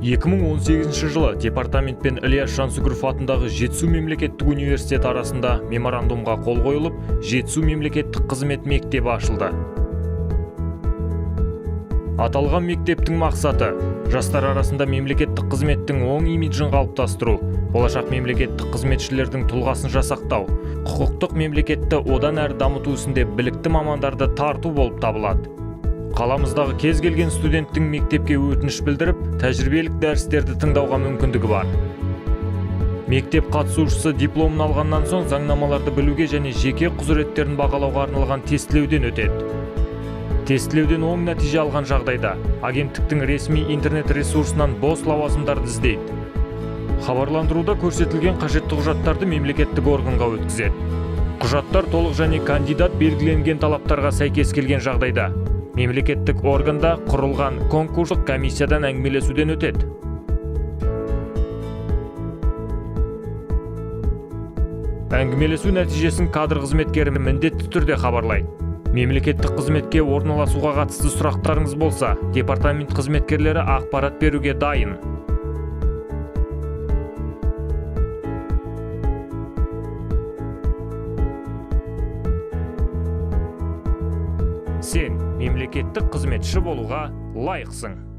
2018 жылы департамент пен Ілияс Жансүгіров атындағы Жетісу мемлекеттік университеті арасында меморандумға қол қойылып, Жетісу мемлекеттік қызмет мектебі ашылды. Аталған мектептің мақсаты – жастар арасында мемлекеттік қызметтің оң имиджін қалыптастыру, болашақ мемлекеттік қызметшілердің тұлғасын жасақтау, құқықтық мемлекетті одан әрі дамыту ісінде білікті мамандарды тарту болып табылады. Қаламыздағы кез келген студенттің мектепке өтініш білдіріп, тәжірибелік дәрістерді тыңдауға мүмкіндігі бар. Мектеп қатысушысы дипломын алғаннан соң заңнамаларды білуге және жеке құзыреттерін бағалауға арналған тестілеуден өтеді. Тестілеуден оң нәтиже алған жағдайда агенттіктің ресми интернет ресурсынан бос лауазымдарды іздейді. Хабарландыруда көрсетілген қажетті құжаттарды мемлекеттік органға өткізеді. Құжаттар толық және кандидат белгіленген талаптарға сәйкес келген жағдайда мемлекеттік органда құрылған конкурстық комиссиядан әңгімелесуден өтеді. Әңгімелесу нәтижесін кадр қызметкері міндетті түрде хабарлайды. Мемлекеттік қызметке орналасуға қатысты сұрақтарыңыз болса, департамент қызметкерлері ақпарат беруге дайын. Сен мемлекеттік қызметші болуға лайықсың.